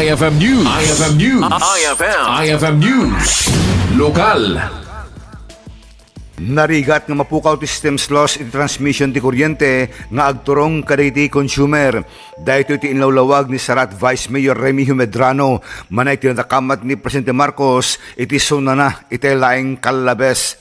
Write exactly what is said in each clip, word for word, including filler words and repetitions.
I F M News. I F M News. I F M. I F M News. Lokal. Narigat nga mapukaw ti system loss iti transmission ti kuryente nga agturong kadagiti consumer. Daytoy ti inlawlawag ni Sarat Vice Mayor Remigio Medrano, manay ti nadakamat ni Presidente Marcos iti sunana iti laeng Calabes.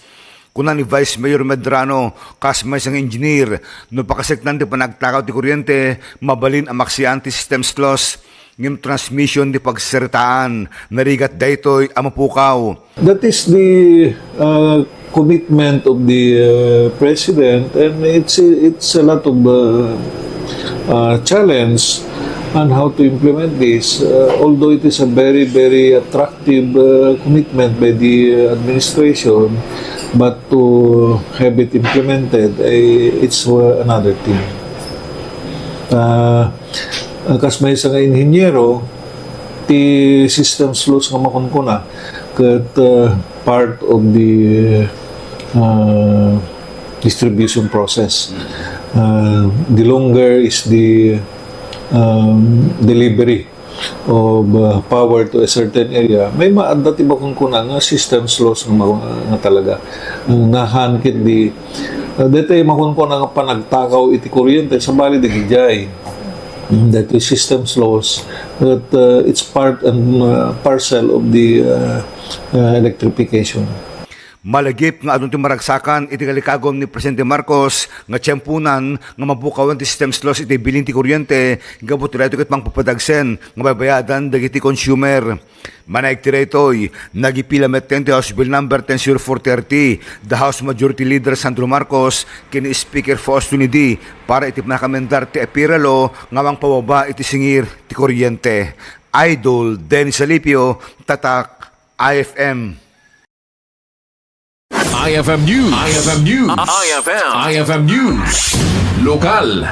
Kuna ni Vice Mayor Medrano, kas maysa nga engineer, no pakaseknan ti panagtakaw ti kuryente, mabalin a maksian ti system loss, ngem transmission ti pagsaritaan, narigat daytoy a mapukaw. That is the, uh, commitment of the, uh, president, and it's it's a lot of, uh, uh, challenge on how to implement this. Uh, although it is a very, very attractive, uh, commitment by the, uh, administration, but to have it implemented, eh, it's, uh, another thing. Uh, uh, kas maysa nga inhinyero, ti system loss nga makunkuna ket, uh, part of the, uh, distribution process. Uh, the longer is the, um, delivery of, uh, power to a certain area, may maadda ti makunkuna nga system loss nga, ma- nga talaga. Nahan ket di, uh, daytoy makunkuna nga panagtakaw iti kuryente, sabali dagiti jay. Mm, daytoy system loss, that, uh, it's part and, uh, parcel of the, uh, uh, electrification. Malagip nga adun ti maragsakan iti kalikagum ni Presidente Marcos nga tiemponan nga mapukawan ti system loss iti bilin ti kuryente, gapu ti daytoy ket mangpapadagsen nga baybayadan dagiti consumer. Manayegti daytoy, nagipila metten ti House Bill Number ten zero four thirty, the House Majority Leader Sandro Marcos ken ni Speaker Fausto Nidi para iti panakamendar ti EPIRA Law nga mangpababa iti singir ti kuryente. Idol Dennis Alipio, Tatak, I F M. I F M News. I F M News. I F M. I F M News. Lokal.